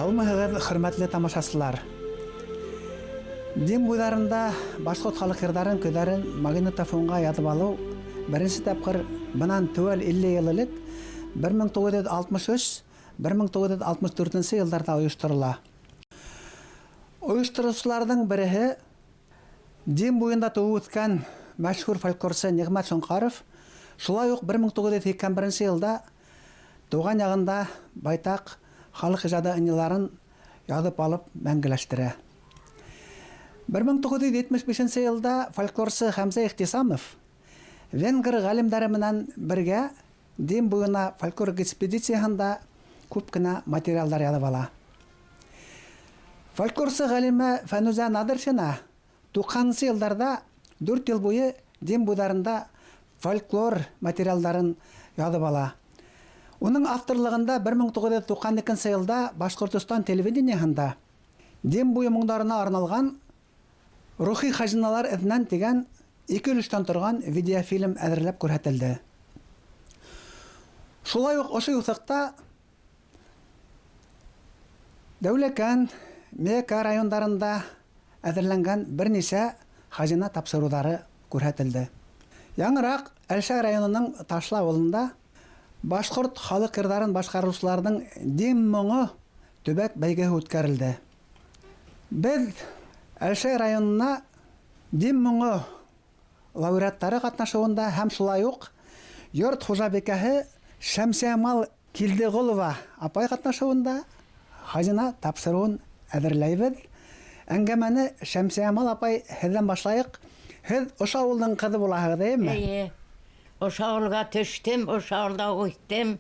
Һаумыһығыҙ, хөрмәтле тамашасылар. Дим буйҙарында башҡорт халыҡ йырҙарын, көйҙәрен магнитофонға яҙып алыу беренсе тапҡыр бынан теүәл 50 йыл элек 1963-1964 йылдарҙа ойошторола. Ойоштороусыларҙың береһе Дим буйында тыуып үҫкән мәшһүр фольклорсы Ниғмәт Шоңҡаров шулай уҡ 1981 йылда тыуған яғында байтаҡ халыҡ ижады ынйыларын яҙып алып мәңгеләштерә. 1975 йылда фольклорсы Хәмзә Ихтисамов венгр ғалимдары менән бергә Дим буйына фольклор экспедицияһында күп кенә материалдар яҙып ала. Фольклорсы ғалимә Фәнүзә Наҙыршина 90-нсы йылдарҙа 4 йыл буйы Дим буйҙарында фольклор материалдарын яҙып ала. Уның авторлығында 1992 йылда Башҡортостан телевидениеһында Дим буйы моңдарына арналған Рухи хазиналар эҙенән тигән 2 өлөштән торған видеофильм әҙерләп күрһәтелде. Шулай уҡ ошо юҫыҡта Дәүләкән, Миәкә райондарында әҙерләнгән бер нисә хазина тапшырыуҙары күрһәтелде. Яңыраҡ Әлшәй районының Ташлы ауылында башҡорт халыҡ йырҙарын башҡарыусыларҙың Дим моңо төбәк бәйгеһе үткәрелде. Беҙ Әлшәй районына Дим моңо лауреаттары ҡатнашыуында һәм шулай уҡ йорт хужабикәһе Шәмсиямал Килдеғолова апай ҡатнашыуында хазина тапшырыуын әҙерләйбеҙ. Әңгәмәне Шәмсиямал апай һеҙҙән башлайыҡ. Һеҙ ошо ауылдың ҡыҙы булаһығыҙ, эйеме? Эйе. Ошо ауылға төштөм, ошо ауылда үҫтем,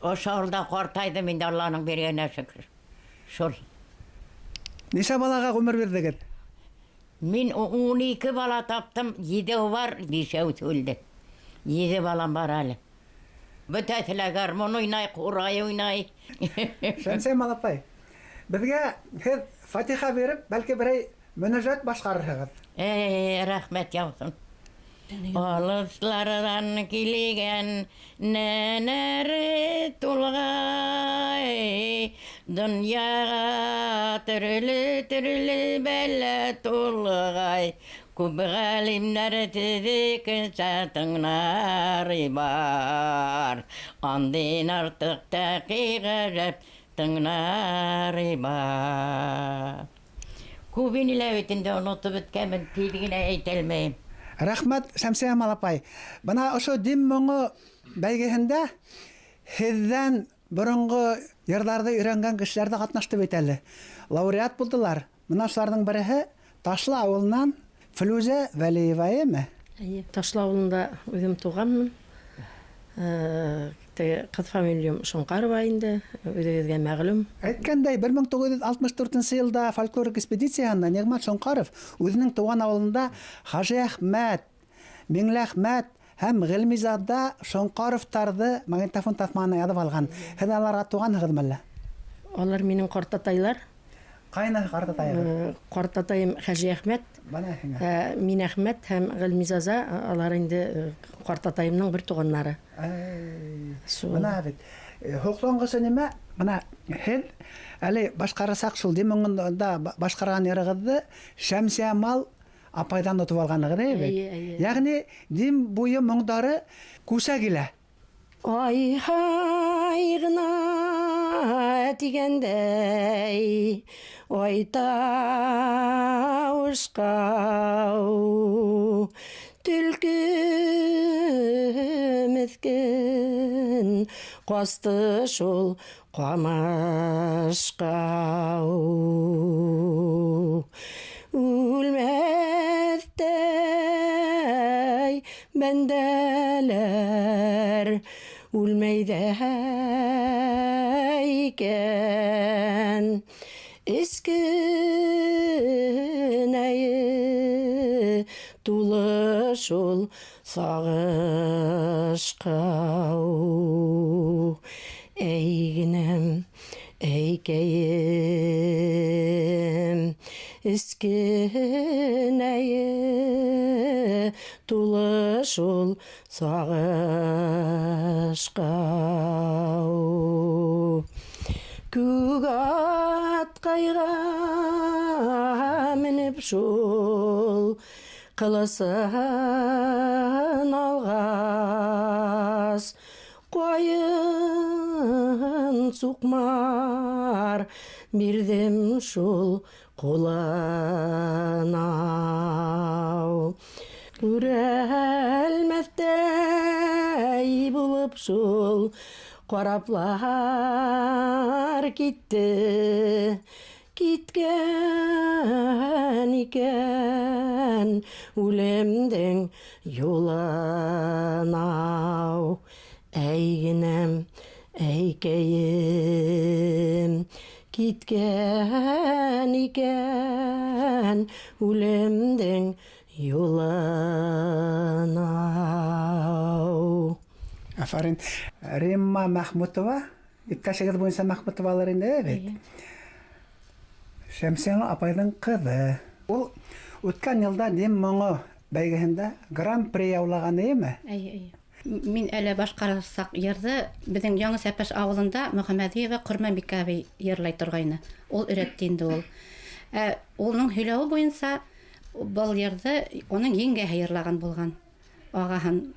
ошо ауылда ҡартайҙым инде, Алланың биргәненә шөкөр. Шул. Нисә балаға ғүмер бирҙегеҙ? Мин 12 бала таптым, 7 бар, 5 үлде. 7 балам бар әле. Бөтәһе лә гармун уйнай, ҡурай уйнай. Шәмсиямал апай, беҙгә һеҙ фатиха биреп, бәлки берәй мөнәжәт башҡарырһығыҙ. Эй, рәхмәт яуһын. Алыҫларҙан килгән нәнәре тулғай, донъяға төрлө-төрлө бәлә тулғай, күп ғалимдәр төҙөкөнсә тыңлар бар, андин артыҡ тәҡи ғәжәп тыңлар бар. Күп ине лә бит инде, онотоп бөткәнмен, тиҙ генә әйтә алмайым. Рәхмәт, Шәмсиямал апай. Бына ошо Дим моңо бәйгеһендә һеҙҙән боронғо йырҙарҙы өйрәнгән кешеләр ҙә ҡатнашты бит әле. Лауреат булдылар. Бына шуларҙың береһе Ташлы ауылынан Флүзә Вәлиева, эйеме? Эйе, Ташлы ауылында үҙем тыуғанмын. Теге ҡыҙ фамилиям Шоңҡарова инде, үҙегеҙгә мәғлүм. Әйткәндәй, 1964 йылда фольклор экспедицияһында Ниғмәт Шоңҡаров үҙенең тыуған ауылында Хажи Әхмәт, Миңләхмәт һәм Ғилмизада Шоңҡаровтарҙы магнитофон таҫмаһына яҙып алған. Һеҙ аларға туғанһығыҙмы әллә? Алар минең ҡартатайлар. Ҡайны ҡартатайығыҙ? Ҡартатайым Хажи Әхмәт, Бына һиңә. Минәхмәт һәм Ғилмизаза, алар инде ҡартатайымдың бер туғаннары. Эй, Шул. бына бит. Һоҡланғысы нимә? Бына һеҙ әле башҡарасаҡ шул Дим моңонда башҡарған йырығыҙҙы Шәмсиямал апайҙан отоп алғанығыҙ, эйе бит? Эйе, эйе. Йәғни Дим буйы моңдары күсә килә. Ай-һай ғына тигәндәй, ай тауышҡа, төлкө меҫкен ҡасты шул ҡамышҡа. Үлмәҫтәй бәндәләр үлмәй ҙә икән, эскенәйе тулы шул сағышҡа. Әй генәм, әйкәйем, эскенәйе тулы шул сағышҡа. Күк атҡайға менеп шул ҡылысын алғас, ҡайын суҡмар бирҙем шул ҡулына. Күрәлмәҫтәй булып шул ҡараплар китте, киткән икән үлемдең юлына. Әйгенәм, әйкәйем, киткән икән үлемдең юлына. Афарин. Римма Мәхмүтова, иптәшегеҙ буйынса Мәхмүтовалар инде бит. Шәмсиә апайҙың ҡыҙы. Ул үткән йылда Дим моңо бәйгеһендә гран-при яулаған, эйеме? Эйе, эйе. Мин әле башҡарсаҡ йырҙы беҙҙең Яңы Сәпәш ауылында Мөхәммәдиева Ҡорманбикә әбей йырлай торғайны. Ул өйрәтте инде ул. Ә уның һөйләүе буйынса был йырҙы уның еңгәһе йырлаған булған. Ағаһын,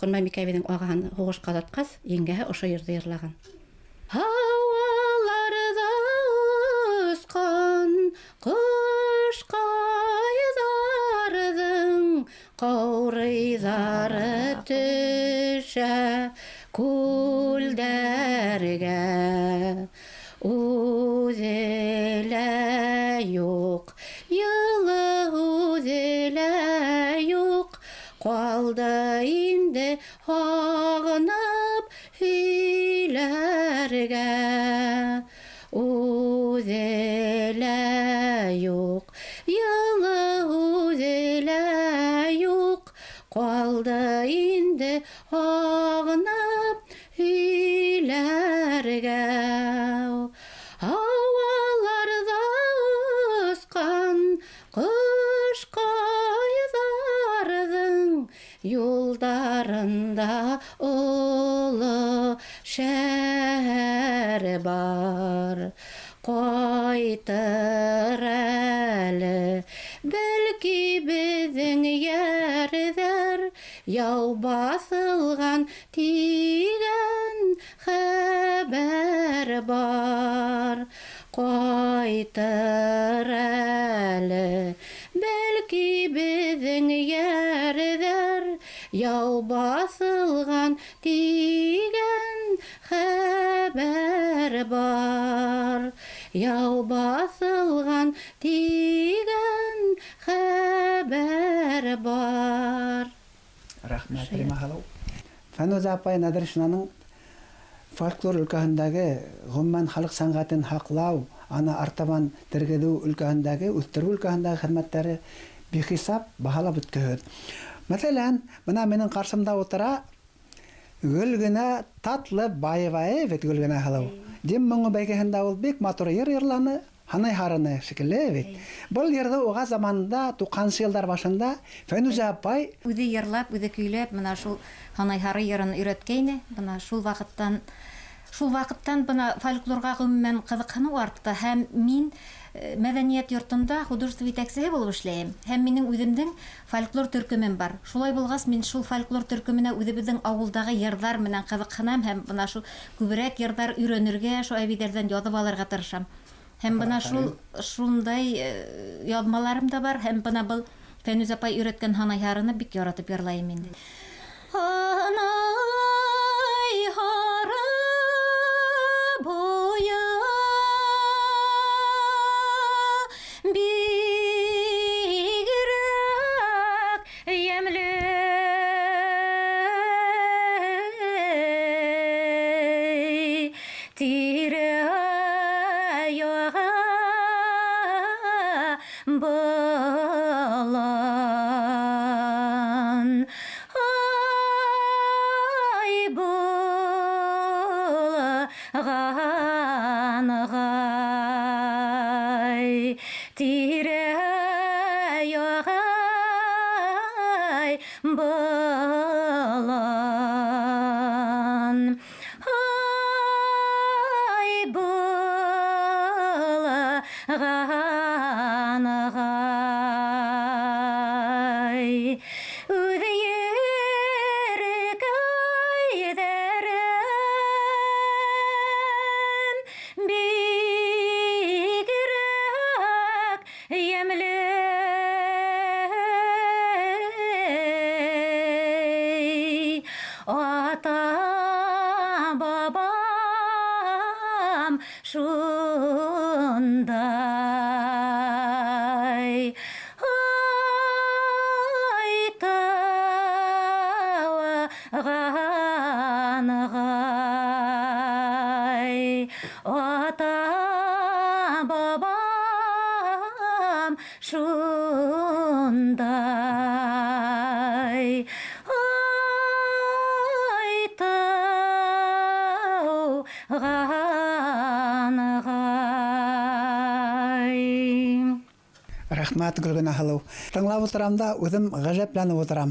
Ҡорманбикә әбейҙең ағаһын һуғышҡа оҙатҡас, еңгәһе ошо йырҙы йырлаған. Һауаларҙа осҡан ҡошҡайҙарҙың ҡаурыйҙары төшә күлдәргә. Үҙе лә юҡ, йылы үҙе лә юҡ, ҡалды инде һағынып һөйләргә. Үҙе лә юҡ, йылы үҙе лә юҡ, ҡалды инде һағынып һөйләргә. Һауаларҙа осҡан ҡошҡайҙарҙың юлдарында оло шәһәр бар. Ҡайтыр әле, бәлки беҙҙең йәрҙәр яу баҫылған тигән хәбәр бар. Ҡайтыр әле, бәлки беҙҙең йәрҙәр яу баҫылған тигән хәбәр бар. Яу баҫылған тигән хәбәр бар. Рәхмәт, Рима һылыу. Фәнүзә апай Нәҙершинаның фольклор өлкәһендәге, ғөмүмән халыҡ сәнғәтен һаҡлау, аны артабан тергеҙеү өлкәһендәге, үҫтереү өлкәһендәге хеҙмәттәре бихисап баһалап бөткөһөҙ. Мәҫәлән, бына минең ҡаршымда ултыра Гөлгенә Татлыбаева, бит Гөлгенә һылыу. Дим моңо бәйгеһендә ул бик матур йыр йырланы, Һанай һарыны шикелле бит. Был йырҙы уға заманында, туҡһанынсы йылдар башында Фәнүзә апай үҙе йырлап, үҙе көйләп, бына шул Һанай һары йырын өйрәткәйне. Бына шул ваҡыттан, шул ваҡыттан бына фольклорға ғөмүмән ҡыҙыҡһыныу артты. Һәм мин мәҙәниәт йортонда художество етәксеһе булып эшләйем. Һәм минең үҙемдең фольклор төркөмөм бар. Шулай булғас, мин шул фольклор төркөмөнә үҙебеҙҙең ауылдағы йырҙар менән ҡыҙыҡһынам һәм бына шул күберәк йырҙар өйрәнергә, шул әбейҙәрҙән яҙып алырға тырышам. Һәм бына шундай яҙмаларым да бар. Һәм бына был Фәнүзә апай өйрәткән Һанай һарыны бик яратып йырлайым инде. Һанай һары буйы бигерәк йәмле, тирә-яға болан. Ай булған-ғай, тирә-яға болан. Ай булған-ғай, Үҙ еркәйҙәрем бигерәк йәмле. Ата-бабам шундай айтылғанғай. Ата-бабам шундай айтылғанғай. Рәхмәт, Гөлгенә һылыу. Тыңлап ултырам да, үҙем ғәжәпләнеп ултырам.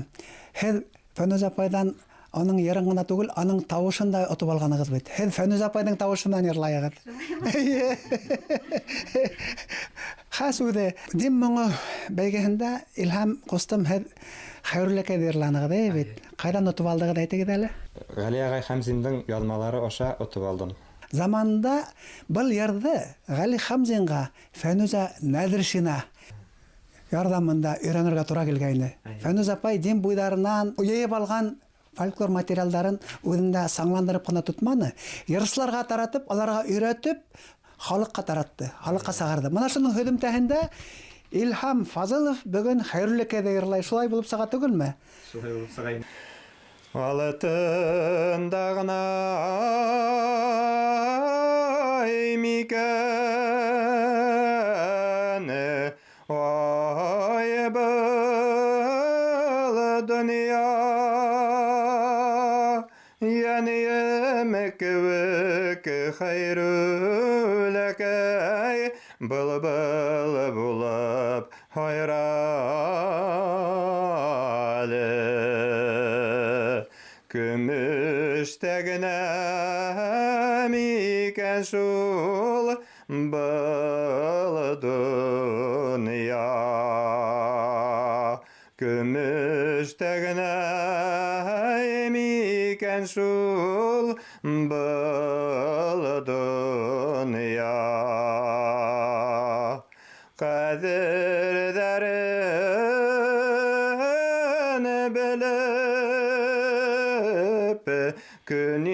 Һеҙ Фәнүзә апайҙан аның йырын ғына түгел, аның тауышын да отоп алғанығыҙ бит. Һеҙ Фәнүзә апайҙың тауышы менән йырлайығыҙ. Хас үҙе Дим моңо бәйгеһендә Илһам ҡустым, һеҙ Хәйрулләкәйҙе йырланығыҙ, әй бит. Ҡайҙан отоп алдығыҙ, әйтегеҙ әле? Ғәли ағай Хәмзиндең яҙмалары аша отоп алдым. Заманында был йырҙы Ғәли Хәмзинға Фәнүзә Нәҙершина ярҙамында өйрәнергә тура килгәйне. Фәнүзә апай Дим буйҙарынан йыйып алған фольклор материалдарын үҙендә саңландырып ҡына тотманы, йырсыларға таратып, аларға өйрәтеп, халыҡҡа таратты, халыҡҡа сығарҙы. Мына шуның һөҙөмтәһендә Илһам Фазылов бөгөн Хәйрулләкәйҙе йырлай. Шулай булып сыға түгелме? Шулай булып сыға инде. Алтында ғына микән, ай, был донъя, йәнем кеүек Хәйрулләкәй был-был булып һайрале. Көмөштә генә микән шул был донъя, көмөштә генә микән шул был донъя. Ҡәҙерҙәрен белеп көн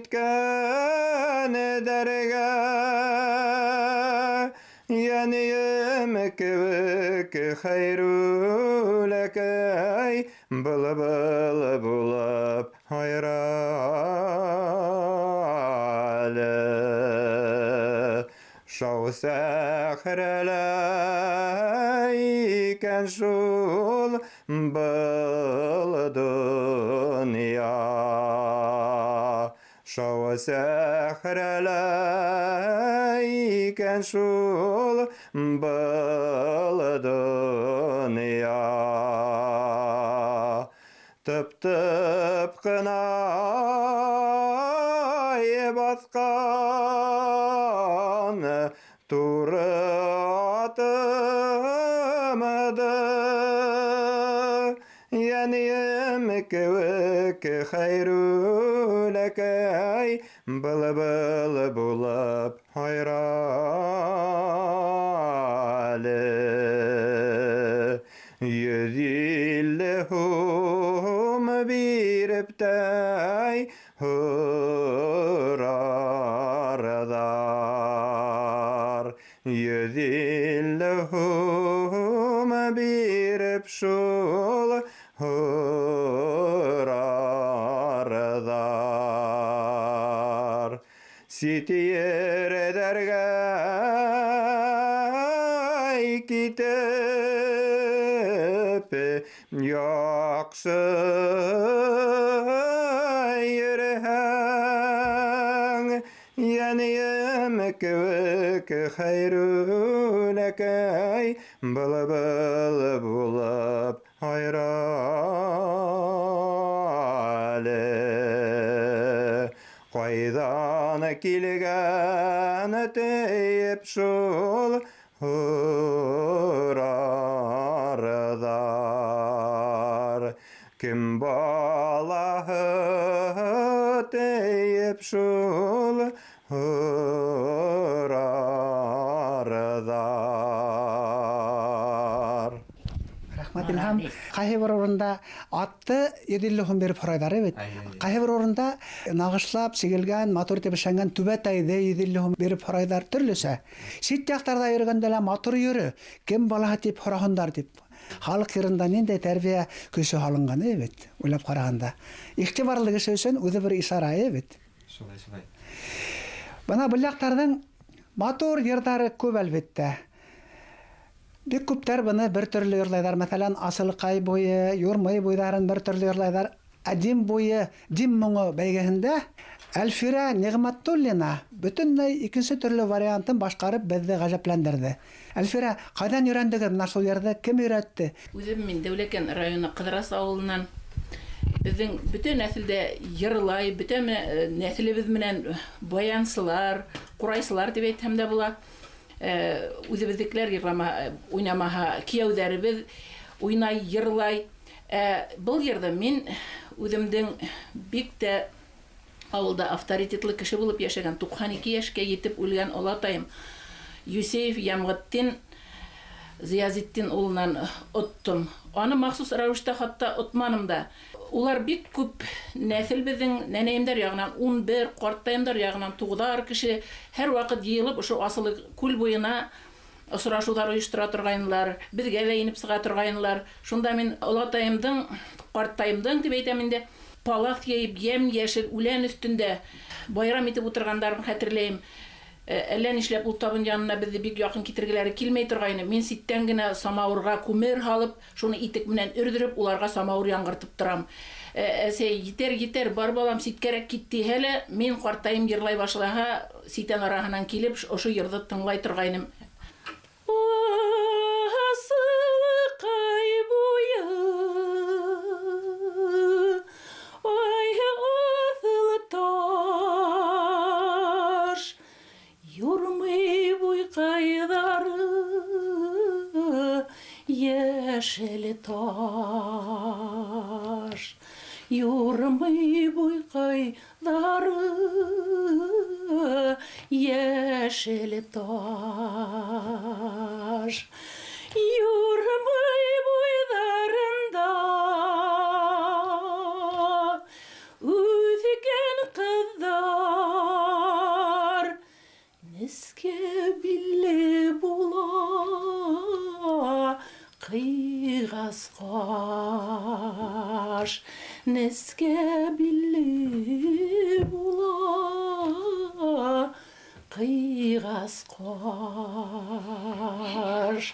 иткән дәргә, йәнем кеүек Хәйрулләкәй был-был булып һайрале. Шау сәхрәлә икән шул был донъя, шау сәхрәлә икән шул был донъя. Тып-тып ҡына баҫҡан туры атымды, йәнем кеүек Хәйрулләкәй был-был булып һайрале. 150 һум биреп тәй һорарҙар, 150 һум биреп шул һорарҙар. Сит ерҙәргә китеп яҡшы йөрөһәң, йәнем кеүек Хәйрулләкәй был-был булып һайрале. Ҡайҙан Килгән тиеп шул һорарҙар. Кем балаһы тиеп шул һорарҙар. Рәхмәт, Илһам. Ҡайһы бер урында атты 150 һум биреп һорайҙар бит. Ҡайһы бер урында нағышлап сигелгән, матур итеп эшләнгән түбәтәйҙе 150 һум биреп һорайҙар, төрлөсә. Сит яҡтарҙа йөрөгәндә лә матур йөрө, кем балаһы тип һораһындар тип. Халыҡ йырында ниндәй тәрбиә көсө һалынған бит, уйлап ҡарағанда. Иғтибарлы кеше өсөн үҙе бер ишара бит. Шулай, шулай. Бына был яҡтарҙың матур йырҙары күп, әлбиттә. Бик күптәр быны бер төрлө йырлайҙар. Мәҫәлән, Асылҡай буйы, Юрмай буйҙарын бер төрлө йырлайҙар. Ә Дим буйы, Дим моңо бәйгеһендә Әлфирә Ниғмәтуллина бөтөнләй икенсе төрлө вариантын башҡарып беҙҙе ғәжәпләндерҙе. Әлфирә, ҡайҙан өйрәндегеҙ бына шул йырҙы? Кем өйрәтте? Үҙем мин Дәүләкән районы Ҡыҙырас ауылынан. Беҙҙең бөтә нәҫелдә йырлай, бөтә нәҫелебеҙ менән баянсылар, ҡурайсылар тип әйтһәм дә була. Үҙебеҙҙекеләр йырлама, уйнамаһа, кейәүҙәребеҙ уйнай, йырлай. Был йырҙы мин үҙемдең бик тә ауылда авторитетлы кеше булып йәшәгән, 92 йәшкә етеп үлгән олатайым Юсеев Ямғыттин Зиязетдин улынан оттом. Аны махсус рәүештә хатта отманым да. Улар бик күп нәҫел беҙҙең нәнәйемдәр яғынан 11, ҡарттайымдар яғынан 9 кеше һәр ваҡыт йыйылып ошо Асылы күл буйына осрашыуҙар ойоштора торғайнылар, беҙгә лә инеп сыға торғайнылар. Шунда мин олатайымдың, ҡарттайымдың тип әйтәм инде, палаҫ йәйеп, йәм-йәшел үлән өҫтөндә байрам итеп ултырғандарын хәтерләйем. Әллә нишләп ул табын янына беҙҙе бик яҡын китергеләре килмәй торғайны. Мин ситтән генә самауырға күмер һалып, шуны итек менән өрҙөрөп, уларға самауыр яңғыртып торам. Әсәй, етер, етер, бар балам, ситкәрәк кит тиһә лә, мин ҡартайым йырлай башлаһа, ситән араһынан килеп, ошо йырҙы тыңлай торғайным. Асылҡай буйы, ай, аҫыл таш, юрмый буйҡайҙары, йәшел таш, юрмый буйҡайҙары, йәшел таш. Юрмый буйҙарында үҫкән ҡыҙҙар, нескә билле була ҡыйғас ҡаш, нескә билле була ҡыйғас ҡаш.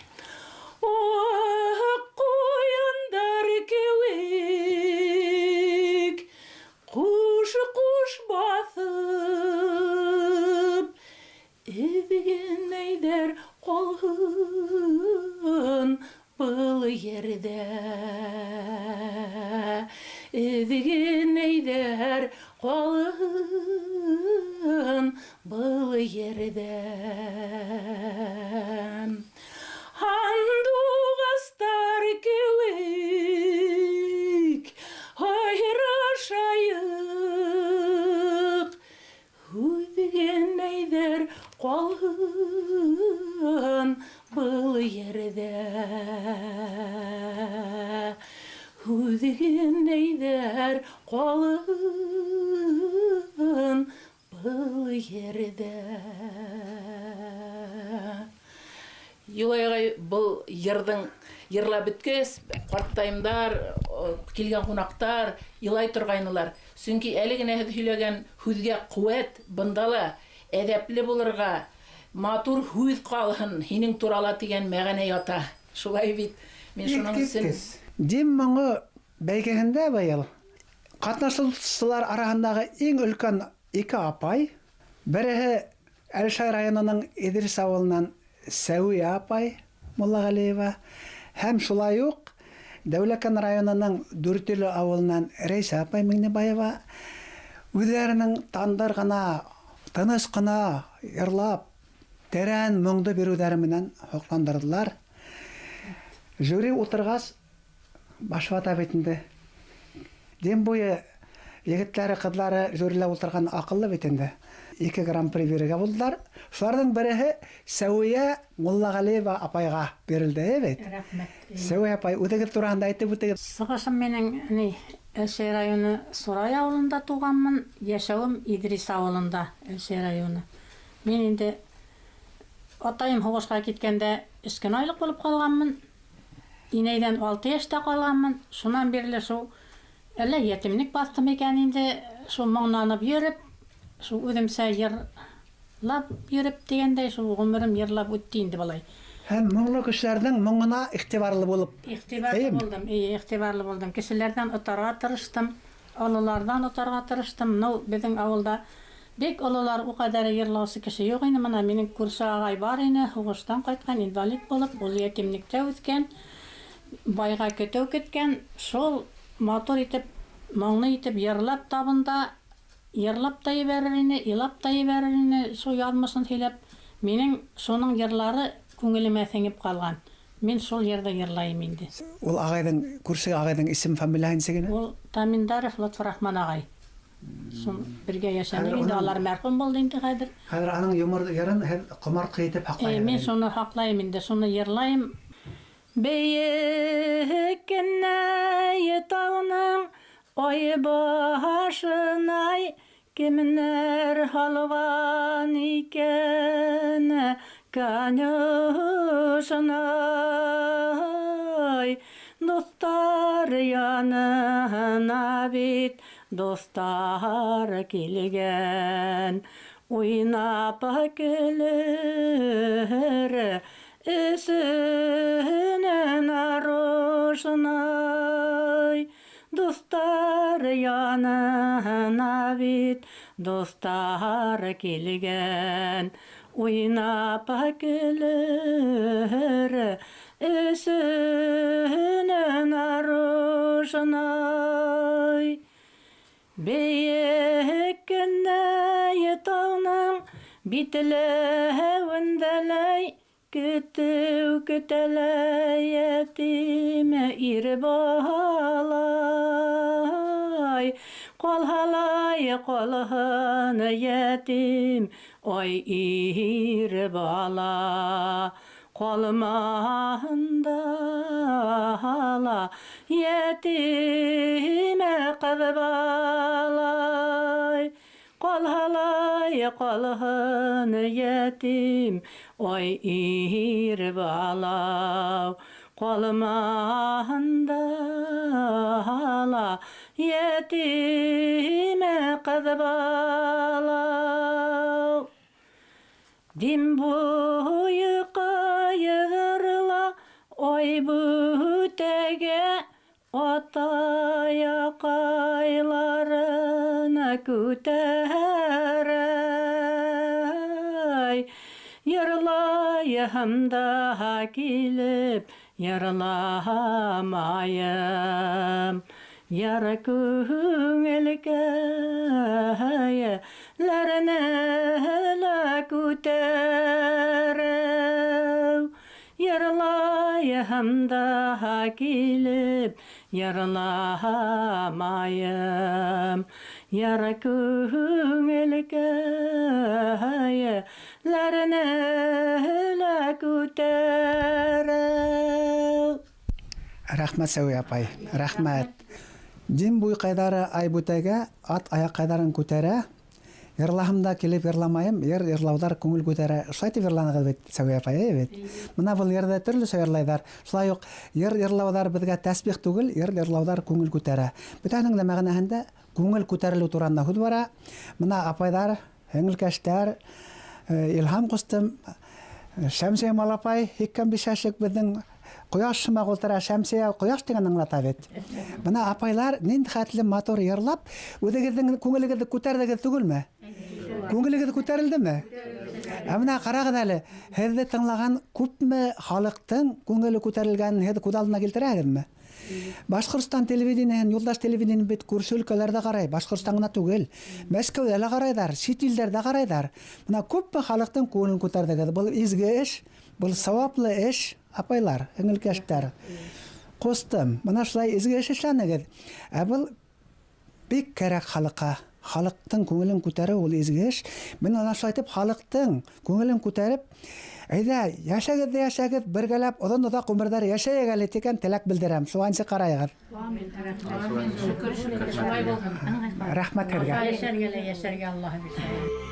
Аҡ ҡуяндар кеүек ҡуш-ҡуш баҫып, эҙгенәйҙәр ҡалһын был ерҙә, эҙгенәйҙәр ҡалһын был ерҙә. Һандуғастар кеүек һайрашайыҡ, һүҙгенәйҙәр ҡалһын был ерҙә, һүҙгенәйҙәр ҡалһын был ерҙә. Юлай ағай был йырҙың йырлап бөткәс, ҡарттайымдар, килгән ҡунаҡтар илай торғайнылар. Сөнки әле генә һеҙ һөйләгән һүҙгә ҡеүәт бында ла әҙәпле булырға, матур һүҙ ҡалһын һинең турала тигән мәғәнә ята. Шулай бит. Мин шуның өсөн Дим моңо бәйгеһендә быйыл ҡатнашыусылар араһындағы иң өлкән ике апай, береһе Әлшәй районының Иҙрис ауылынан Сәүиә апай Муллағәлиева һәм шулай уҡ Дәүләкән районының Дүртөйлө ауылынан Рәйсә апай Миңнебаева үҙҙәренең тандыр ғына Тыныс ҡына йырлап, тәрән моңдо биреүҙәре менән һоҡландырҙылар. Жюри ултырғас, баш вата бит инде. Дим буйы егеттәре, ҡыҙҙары жюрила ултырған аҡыллы бит инде. 2 гран-при бирергә булдылар. Шуларҙың береһе Сәүиә Муллағәлиева апайға бирелде, бит. Рәхмәт. Сәүиә апай, үҙегеҙ тураһында әйтеп үтегеҙ. Сығышым минең ни Әлшәй районы Сурай ауылында тыуғанмын, йәшәүем Иҙрис ауылында, Әлшәй районы. Мин инде атайым һуғышҡа киткәндә 3 көн айлыҡ булып ҡалғанмын. Инәйҙән 6 йәштә ҡалғанмын. Шунан бирле шул әллә йәтимлек баҫтым икән инде, шул моңланып йөрөп, шул үҙемсә йырлап йөрөп тигәндәй, шул ғүмерем йырлап үтте инде былай. Һәм моңло кешеләрҙең моңона иғтибарлы булып. Иғтибарлы булдым, иғтибарлы булдым. Кешеләрҙән отарға тырыштым, ололарҙан отарға тырыштым. Ну, беҙҙең ауылда бик ололар у ҡәҙәр йырлаусы кеше юҡ ине. Мына минең күрше ағай бар ине, һуғыштан ҡайтҡан, инвалид булып, ул йәтимлектә үҫкән, байға көтөү көткән, шул матур итеп, моңло итеп йырлап табында йырлап та ебәрер ине, илап та ебәрер ине, шул яҙмышын һөйләп. Минең шуның йырлары күңелемә сеңеп ҡалған. Мин шул йырҙы йырлайым инде. Ул ағайҙың, күрше ағайҙың исем фамилияһы нисек ине? Ул Таминдаров Лотфрахман ағай. Шул бергә йәшәнек инде, алар мәрхүм булды инде хәҙер. Хәҙер аның йомор йырын һеҙ ҡомартҡы итеп һаҡлайһығыҙ. Мин шуны һаҡлайым инде, шуны йырлайым. Бейек кенә тауның ай башынай кемнәр һалған икән конюшнай, дуҫтар янына бит дуҫтар килгән, уйнап көлөр өсөн арушнай, дуҫтар янына бит дуҫтар килгән, уйнап көлөр өсөн арушнай. Бейек кенә тауның битләүендәләй көтөү көтәләй йәтим ир балай, ҡалһалай ҡалһын йәтим ай ир бала, ҡалмаһын да ла йәтимә ҡыҙ балай, ҡалһалай ҡалһын йәтим ай ир бала, ҡалмаһын да ла йәтимә ҡыҙ бала. Дим буйы ҡайғырла ай бүтәгә атаяҡайларын күтәрәй, йырлайым да килеп йырламайым, яр күңелкәйләренә лә күтәрәү, йырлайым да килеп йырламайым, яр күңелкәйләренә лә күтәрәү. Рәхмәт, Сәүиә апай, рәхмәт. Дим буйҡайҙары ай бүтәгә ат аяҡайҙарын күтәрә, йырлаһым да килеп йырламайым, йыр йырлауҙар күңел күтәрә. Шулай тип йырланығыҙ бит, Сәүиә апай, бит. Бына был йырҙы төрлөсә йырлайҙар. Шулай уҡ йыр йырлауҙар беҙгә тәсбих түгел, йыр йырлауҙар күңел күтәрә. Бөтәһенең дә мәғәнәһендә күңел күтәрелеү тураһында һүҙ бара. Бына апайҙар, һеңелкәштәр, Илһам ҡустым, Шәмсиә малапай, һиккән биш йәшлек беҙҙең ҡояш һымаҡ ултыра. Шәмсиә ҡояш тигән аңлата бит. Бына апайлар ниндәй хәтле матур йырлап, үҙегеҙҙең күңелегеҙҙе күтәрҙегеҙ түгелме? Күңелегеҙ күтәрелдеме? Ә бына ҡарағыҙ әле, һеҙҙе тыңлаған күпме халыҡтың күңеле күтәрелгәнен һеҙ күҙ алдына килтерәһегеҙме? Башҡортостан телевидениеһын, Юлдаш телевидениеһын бит күрше өлкәләрҙә ҡарай, Башҡортостан ғына түгел. Мәскәүҙә лә ҡарайҙар, сит илдәрҙә ҡарайҙар. Бына күпме халыҡтың күңелен күтәрҙегеҙ. Был изге эш, был сауаплы эш, апайлар, һеңелкәштәр. Ҡустым, бына шулай изге эш эшләнегеҙ. Ә был бик кәрәк халыҡҡа. Халыҡтың күңелен күтәреү ул изге эш. Мин ана шулай итеп халыҡтың күңелен күтәреп, әйҙә, йәшәгеҙ ҙә йәшәгеҙ, бергәләп оҙон-оҙаҡ ғүмерҙәр йәшәйек әле тигән теләк белдерәм. Шуғансы ҡарайығыҙ. Шөкөр, шөкөр, шулай булһын. Рәхмәт һеҙгә. Йәшәргә лә йәшәргә Аллаһы бирһә.